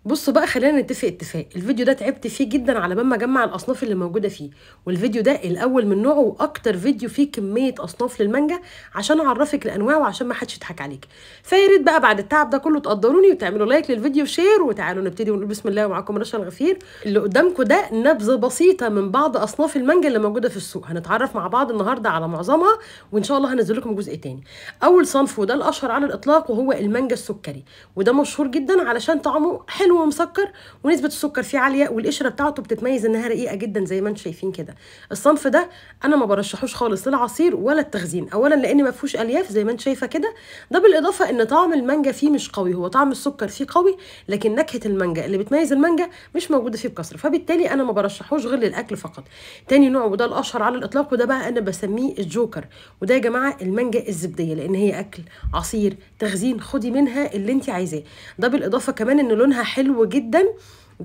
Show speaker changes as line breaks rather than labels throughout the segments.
بصوا بقى، خلينا نتفق اتفاق، الفيديو ده تعبت فيه جدا على بال ما اجمع الاصناف اللي موجودة فيه، والفيديو ده الاول من نوعه واكتر فيديو فيه كمية اصناف للمانجا عشان اعرفك الانواع وعشان ما حدش يضحك عليك. فيا ريت بقى بعد التعب ده كله تقدروني وتعملوا like للفيديو و share، وتعالوا نبتدي ونقول بسم الله. ومعاكم رشا الغفير. اللي قدامكم ده نبذه بسيطة من بعض اصناف المانجا اللي موجودة في السوق، هنتعرف مع بعض النهارده على معظمها وان شاء الله هنزل لكم جزء تاني. اول صنف وده الاشهر على الاطلاق وهو المانجا السكري، وده مشهور جدا علشان طعمه حلو ومسكر ونسبه السكر فيه عالية، والقشره بتاعته بتتميز انها رقيقه جدا زي ما انتم شايفين كده. الصنف ده انا ما برشحوش خالص للعصير ولا التخزين، اولا لان ما فيهوش الياف زي ما انت شايفه كده، ده بالاضافة ان طعم المانجا فيه مش قوي، هو طعم السكر فيه قوي لكن نكهة المانجا اللي بتميز المانجا مش موجودة فيه بكثرة، فبالتالي انا ما برشحوش غير للاكل فقط. تاني نوع وده الاشهر على الاطلاق، وده بقى انا بسميه الجوكر، وده يا جماعة المانجا الزبديه، لان هي اكل عصير تخزين، خدي منها اللي انت عايزاه. ده بالاضافة كمان ان لونها حلو جدا،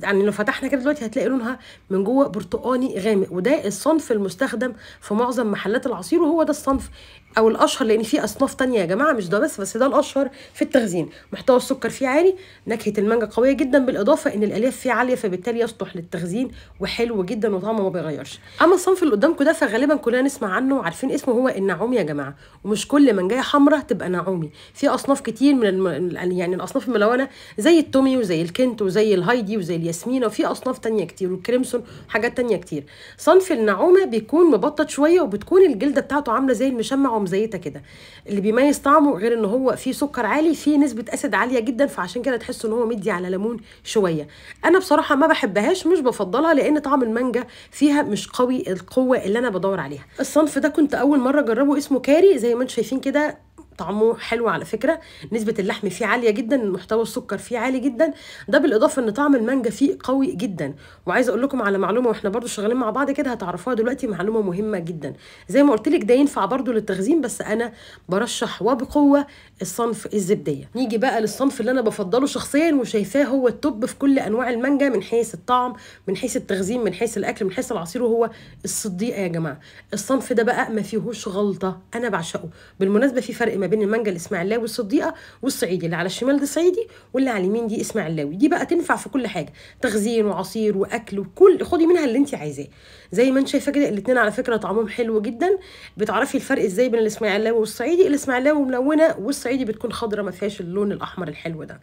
يعني لو فتحنا كده دلوقتي هتلاقي لونها من جوه برتقاني غامق، وده الصنف المستخدم في معظم محلات العصير، وهو ده الصنف او الاشهر لان في اصناف تانية يا جماعة مش ده بس ده الاشهر في التخزين. محتوى السكر فيه عالي، نكهة المانجا قوية جدا، بالاضافة ان الالياف فيه عالية فبالتالي يصلح للتخزين وحلو جدا وطعمه ما بيغيرش. اما الصنف اللي قدامكم ده فغالبا كلنا نسمع عنه وعارفين اسمه، هو النعومي يا جماعة، ومش كل مانجايه حمراء تبقى نعومي، في اصناف كتير من يعني الاصناف الملونة زي التومي وزي الكنت وزي الهايدي وزي الياسمينه، وفي اصناف تانية كتير والكريمسون وحاجات تانية كتير. صنف النعومه بيكون مبطط شوية وبتكون الجلدة بتاعته عامله زي المشمع ومزيته كده. اللي بيميز طعمه غير ان هو فيه سكر عالي، فيه نسبه acid عالية جدا، فعشان كده تحسوا ان هو مدي على ليمون شوية. انا بصراحة ما بحبهاش، مش بفضلها لان طعم المانجا فيها مش قوي القوة اللي انا بدور عليها. الصنف ده كنت اول مرة اجربه، اسمه كاري، زي ما انتم شايفين كده طعمه حلو على فكرة، نسبه اللحم فيه عالية جدا، محتوى السكر فيه عالي جدا، ده بالاضافة ان طعم المانجا فيه قوي جدا. وعايزه اقول لكم على معلومة واحنا برضو شغالين مع بعض كده هتعرفوها دلوقتي، معلومة مهمة جدا. زي ما قلت لك ده ينفع برضو للتخزين، بس انا برشح وبقوة الصنف الزبديه. نيجي بقى للصنف اللي انا بفضله شخصيا وشايفاه هو ال top في كل انواع المانجا من حيث الطعم، من حيث التخزين، من حيث الاكل، من حيث العصير، وهو الصديقة يا جماعة. الصنف ده بقى ما فيهوش غلطه، انا بعشقه. بالمناسبة في فرق ما بين المانجا الاسماعيلاوي والصديقه والصعيدي، اللي على الشمال ده صعيدي واللي على اليمين دي اسماعيلاوي. دي بقى تنفع في كل حاجة، تخزين وعصير واكل وكل، خدي منها اللي انت عايزاه. زي ما انت شايفه كده الاثنين على فكرة طعمهم حلو جدا. بتعرفي الفرق ازاي بين الاسماعيلاوي والصعيدي؟ الاسماعيلاوي ملونة والصعيدي بتكون خضرة ما فيهاش اللون الاحمر الحلو ده.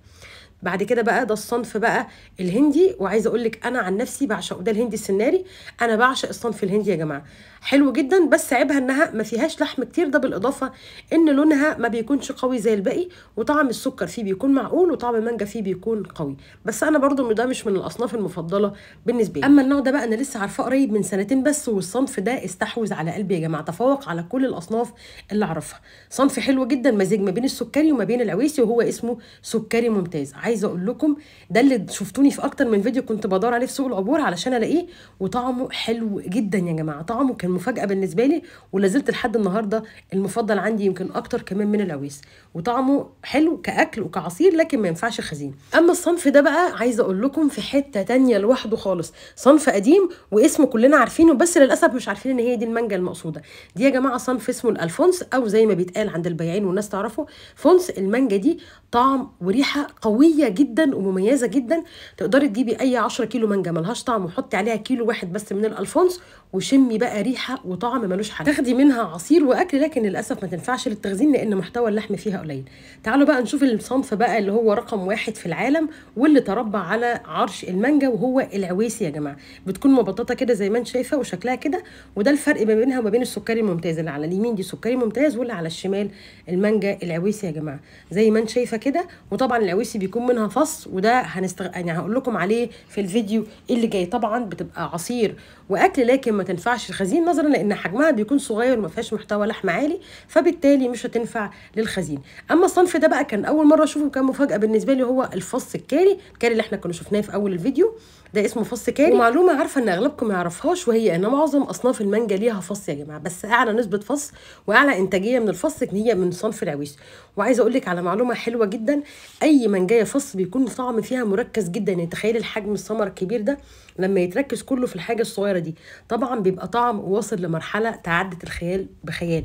بعد كده بقى ده الصنف بقى الهندي، وعايزه اقول لك انا عن نفسي بعشقه، ده الهندي السناري، انا بعشق الصنف الهندي يا جماعة، حلو جدا، بس عيبها انها ما فيهاش لحم كتير، ده بالاضافة ان لونها ما بيكونش قوي زي الباقي، وطعم السكر فيه بيكون معقول وطعم المانجا فيه بيكون قوي، بس انا برضو ده مش من الاصناف المفضلة بالنسبة لي. اما النوع ده بقى انا لسه عارفاه قريب من سنتين بس، والصنف ده استحوذ على قلبي يا جماعة، تفوق على كل الاصناف اللي اعرفها. صنف حلو جدا، مزيج ما بين السكري وما بين العويسي، وهو اسمه سكري ممتاز. عايزه اقول لكم ده اللي شفتوني في اكتر من فيديو كنت بدور عليه في سوق العبور علشان الاقيه، وطعمه حلو جدا يا جماعة، طعمه كان مفاجاة بالنسبة لي ولازلت لحد النهارده المفضل عندي، يمكن اكتر كمان من العويس، وطعمه حلو كاكل وكعصير لكن ما ينفعش خزين. اما الصنف ده بقى عايزه اقول لكم في حتة تانية لوحده خالص، صنف قديم واسمه كلنا عارفينه بس للاسف مش عارفين ان هي دي المانجا المقصودة. دي يا جماعة صنف اسمه الالفونس، او زي ما بيتقال عند البياعين والناس تعرفه فونس. المانجا دي طعم وريحه قوية جدا ومميزة جدا، تقدري تجيبي اي 10 كيلو مانجا ملهاش طعم وحطي عليها كيلو واحد بس من الالفونس وشمي بقى ريحه وطعم ملوش حل، تاخدي منها عصير واكل، لكن للاسف ما تنفعش للتخزين لان محتوى اللحم فيها قليل. تعالوا بقى نشوف الصنف بقى اللي هو رقم 1 في العالم واللي تربع على عرش المانجا، وهو العويسي يا جماعة. بتكون مبططه كده زي ما انت شايفه وشكلها كده، وده الفرق ما بينها وما بين السكري الممتاز، اللي على اليمين دي سكري ممتاز واللي على الشمال المانجا العويسي يا جماعة زي ما انت شايفه كده. وطبعا العويسي بيكون منها فص، وده يعني هقول لكم عليه في الفيديو اللي جاي. طبعا بتبقى عصير واكل لكن ما تنفعش الخزين نظرا لان حجمها بيكون صغير وما فيهاش محتوى لحم عالي، فبالتالي مش هتنفع للخزين. اما الصنف ده بقى كان اول مرة اشوفه وكان مفاجاة بالنسبة لي، هو الفص الكاري، الكاري اللي احنا كنا شفناه في اول الفيديو. ده ده اسمه فص كاري. ومعلومه عارفه ان اغلبكم ما يعرفهاش، وهي ان معظم اصناف المانجا ليها فص يا جماعة، بس اعلى نسبه فص واعلى انتاجية من الفص هي من صنف العويس. وعايزه اقول لك على معلومة حلوة جدا، اي منجايه فص بيكون طعم فيها مركز جدا. يعني تخيل الحجم الثمر الكبير ده لما يتركز كله في الحاجة الصغيرة دي، طبعا بيبقى طعم واصل لمرحلة تعدت الخيال بخيال.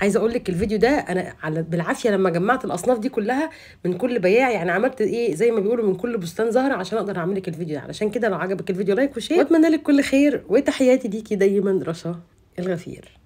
عايزه اقول لك الفيديو ده انا على بالعافية لما جمعت الاصناف دي كلها من كل بياع، يعني عملت ايه زي ما بيقولوا من كل بستان زهره عشان اقدر اعمل لك الفيديو ده. علشان كده لو عجبك الفيديو like و share، واتمنى لك كل خير، وتحياتي ليكي دايما رشا الغفير.